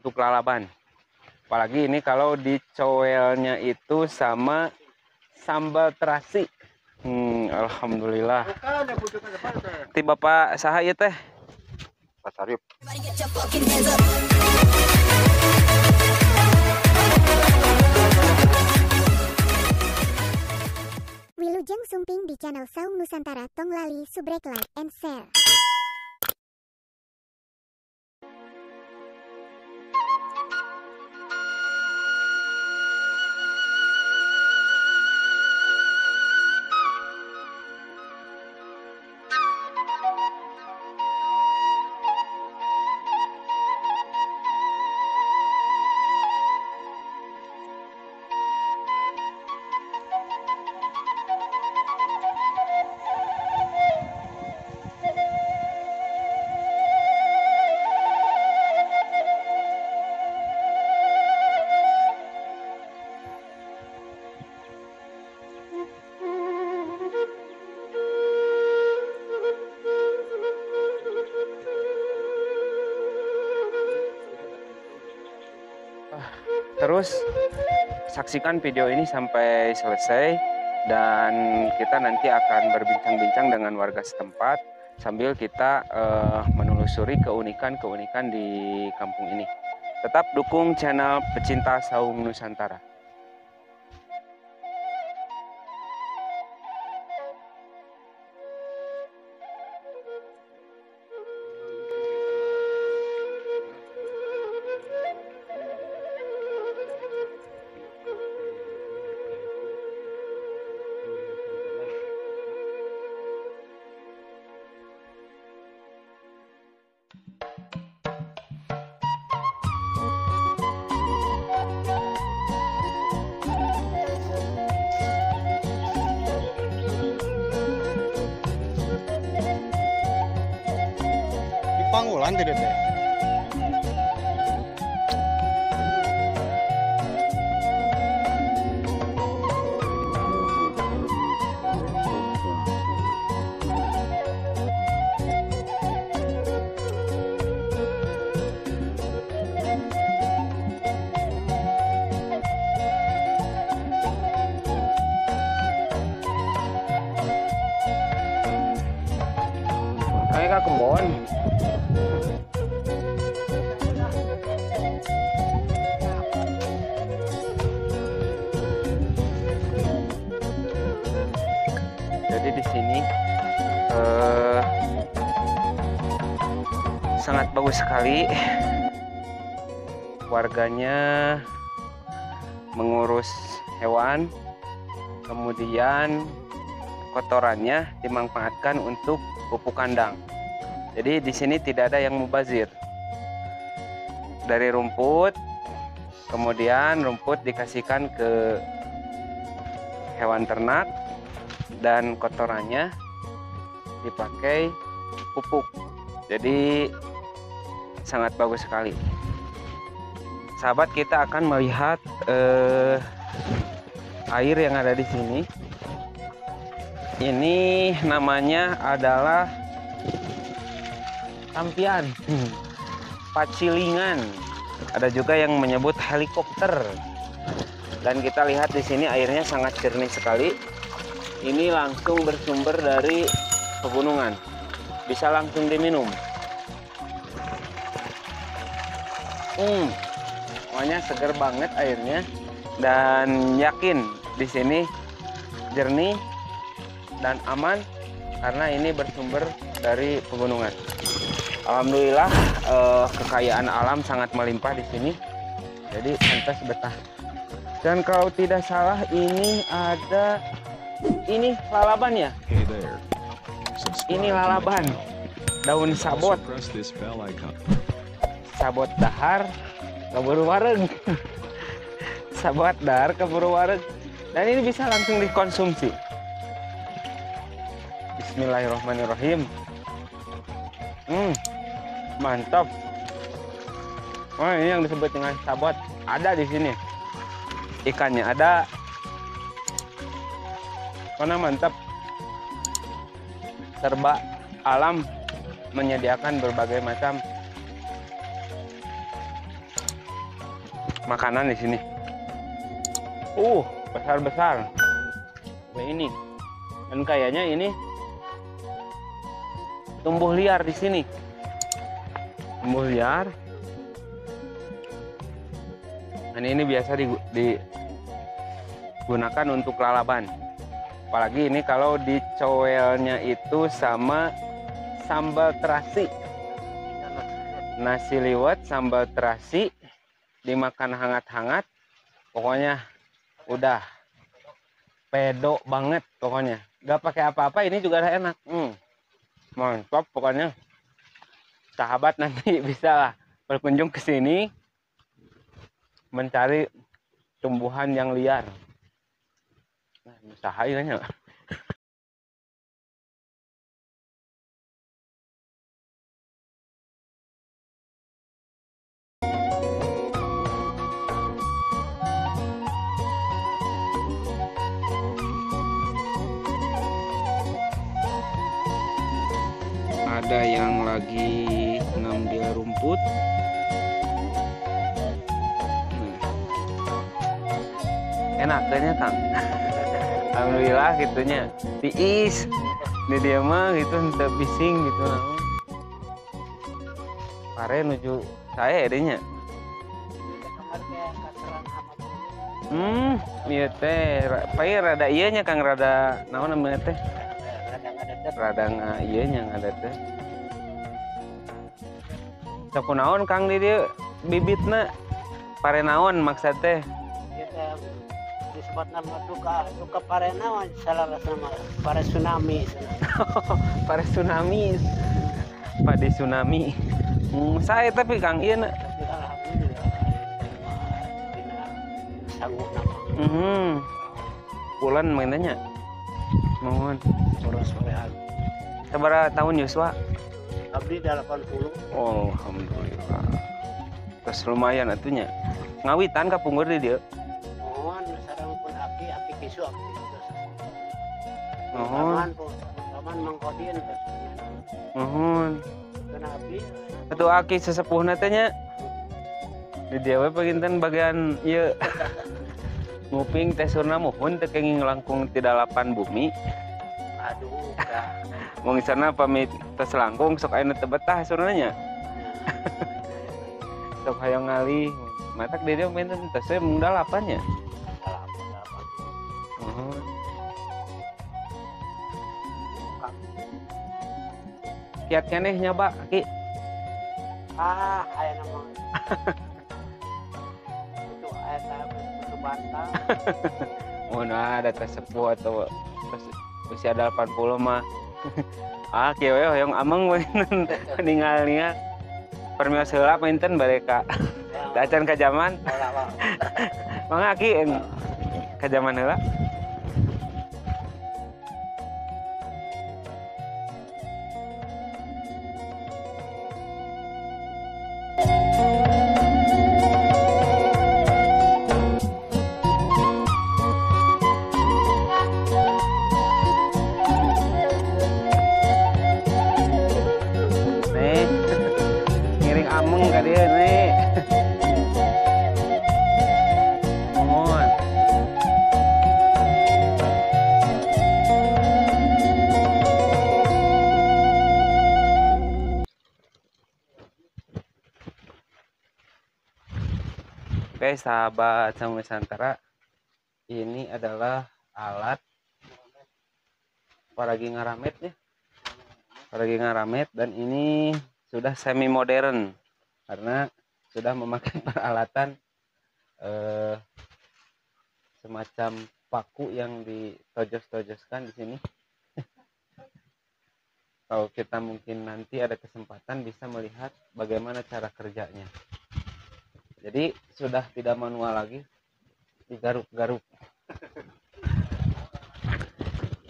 Untuk lalaban. Apalagi ini kalau dicowelnya itu sama sambal terasi. Alhamdulillah. Ti Bapak saha ieu teh? Pak Sarip. Wilujeng Sumping di channel Saung Nusantara, tong lali subrek like and share. Terus saksikan video ini sampai selesai dan kita nanti akan berbincang-bincang dengan warga setempat sambil kita menelusuri keunikan-keunikan di kampung ini. Tetap dukung channel Pecinta Saung Nusantara. Pangulan tidak teh. Kayak kebon. Jadi di sini sangat bagus sekali. Warganya mengurus hewan, kemudian kotorannya dimanfaatkan untuk pupuk kandang. Jadi di sini tidak ada yang mubazir. Dari rumput, kemudian rumput dikasihkan ke hewan ternak dan kotorannya dipakai pupuk. Jadi sangat bagus sekali. Sahabat, kita akan melihat air yang ada di sini. Ini namanya adalah tampian, pacilingan. Ada juga yang menyebut helikopter. Dan kita lihat di sini airnya sangat jernih sekali. Ini langsung bersumber dari pegunungan, bisa langsung diminum. Pokoknya seger banget airnya dan yakin di sini jernih dan aman karena ini bersumber dari pegunungan. Alhamdulillah, kekayaan alam sangat melimpah di sini. Jadi pantas betah. Dan kalau tidak salah ini ada, ini lalaban ya? Ini lalaban, daun sabot. Sabot dahar, keburu wareg. Sabot dahar, keburu wareg. Dan ini bisa langsung dikonsumsi. Bismillahirrahmanirrahim. Mantap. Oh, ini yang disebut dengan sabot ada di sini. Ikannya ada. Karena mantap. Serba alam menyediakan berbagai macam makanan di sini. Besar-besar. Nah, ini. Dan kayaknya ini tumbuh liar di sini. Tumbuh liar. Dan ini biasa digunakan untuk lalaban. Apalagi ini kalau dicowelnya itu sama sambal terasi. Nasi liwet sambal terasi dimakan hangat-hangat, pokoknya udah pedok banget pokoknya. Gak pakai apa-apa ini juga udah enak. Mantap pokoknya. Sahabat nanti bisa lah berkunjung ke sini mencari tumbuhan yang liar. Nah, usaha ini. Ada yang lagi ngambil rumput. Enak kayaknya Kang. Alhamdulillah gitunya. Tiis. Di dia mah gitu henteu bising gitu. Pare nuju sae dinya. Ieu teh pai rada ieu nya Kang, rada naon namanya teh? Rada ieu nya ngadet teh. Sok kunaon Kang di dieu bibitna? Pare naon maksud teh? Disebut nama duka pare naon salah sama pare tsunami. Pare tsunami. Pade tsunami. Saya tapi Kang ieu na. Tapi alhamdulillah dina sanggup nama. Bulan mainnya. Mohon. Sore-sorean. Sabaraha tahun Yuswa? Abdi 80. Oh, alhamdulillah. Terus lumayan atunya. Ngawitan kapungkur di dieu. Mohon sareng pun aki kisu abdi. Mohon. Paman mangkodin. Mohon. Kana abdi. Atuh aki sesepuhna teh nya. Di dieu we paginten bagian ieu. Nguping teh surna muhun teu kenging langkung ti dalapan bumi. Aduh, dah. Mung sana pamit tos langkung sok aya nu teu betah surna nya. Sok hayang ngalih. Matak di dieu menten tos we mung dalapan nya. Dalapan. Muhun. Kiat keneh nyoba Ki. Ah, aya nama. Itu aya teh bantal. Oh, nah ada teh sepuh atau usia 80 mah. Ah, kieu we hoyong ameng we ninggal-ninggal. Permios heula punten bade ka. Da acan ka jaman. Mangga Ki ka jaman heula. Oke, sahabat Saung Nusantara, ini adalah alat paragi ngaramet ya. Paragi ngaramet, dan ini sudah semi modern karena sudah memakai peralatan semacam paku yang ditojos-tojoskan di sini. Kalau kita mungkin nanti ada kesempatan bisa melihat bagaimana cara kerjanya. Jadi sudah tidak manual lagi, digaruk-garuk.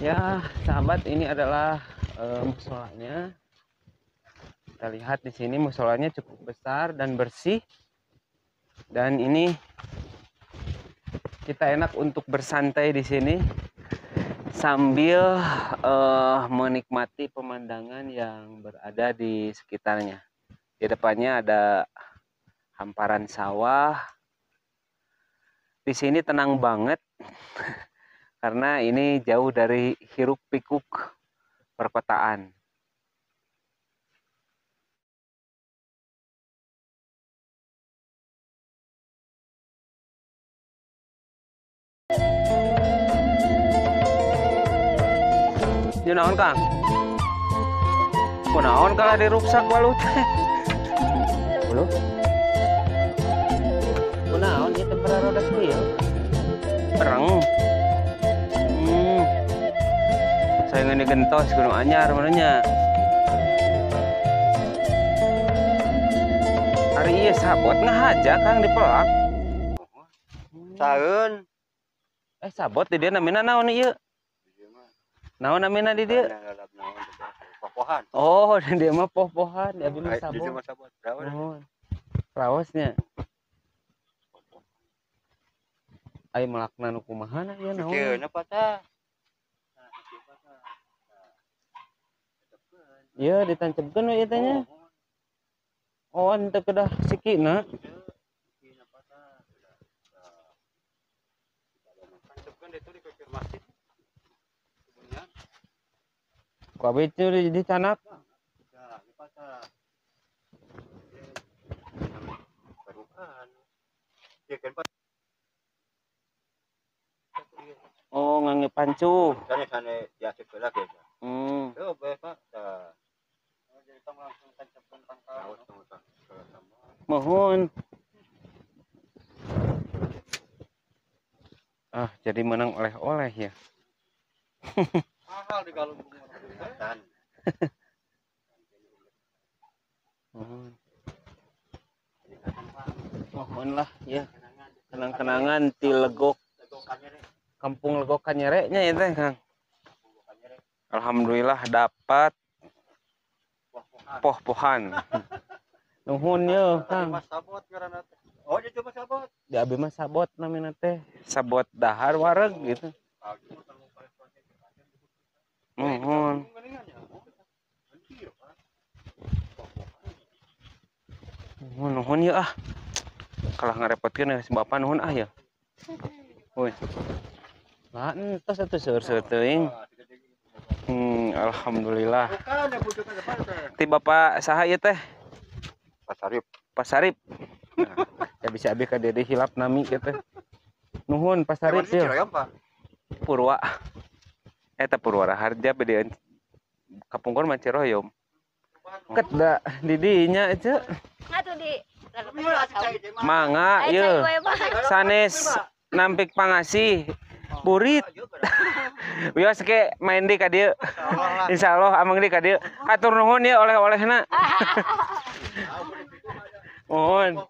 Ya, sahabat, ini adalah musolanya. Kita lihat di sini musolanya cukup besar dan bersih. Dan ini kita enak untuk bersantai di sini sambil menikmati pemandangan yang berada di sekitarnya. Di depannya ada hamparan sawah, Di sini tenang banget karena ini jauh dari hiruk pikuk perkotaan. Ieu naon, Kang? Kunaon kalah diruksak waluh teh? Uluh. Kunaon ieu teh bararodak ieu? Pereng. Saya ngene gentos gunung anyar mananya. Ari ieu sabot ngahaja Kang dipelak. Saeun. Sabot di dieu namina naon ieu? Naon namina di dieu? Poh-pohan. Oh, di dieu mah poh-pohan, di abi mah sabot. Di dieu mah sabot. Oh. Raosnya. Ai melakna nu kumaha na ieu naon? Ieu na patah. Ieu ditancapkeun we ieu teh nya. Oh, henteu kedah sikina. Ku abi itu dicanak. Oh, ngangge pancu. Sane diasep heula ge. Teu bae, Pak. Tah. Jadi tong langsung tancapkeun pangkal. Mohon. Ah, jadi menang oleh-oleh ya. Mahal di galunggung. Mohon lah ya. Kenang-kenangan ti Legok. Kampung Legok Kanyere nya ya teh, Kang. Alhamdulillah dapat poh-pohan. Nuhun ye, Kang. Oh, itu mah sabot. Di abi mah sabot namina teh. Sabot dahar wareg gitu. Nuhun. Nuhun, nuhun ya ah. Kalah ngarepotkeun ya si bapak nuhun ah ya. Woi. Lah entos atuh seueur-seueur teuing. Alhamdulillah. Ti bapak saha ieu teh? Pak Sarip. Pak Sarip. Nah, ya bisa abi ka deui hilap nami kieu teh. Nuhun Pak Sarip ieu. Purwa. Eta Purwa Raharja bedean kapungkur mah Ciroyom. Ket da di dinya ece. Ngatuh di Mangga ieu. Sanes nampik pangasih burit. Wios ke main di ka dieu. Insyaallah amang di ka dieu. Hatur nuhun ieu oleh-olehna. Mohon.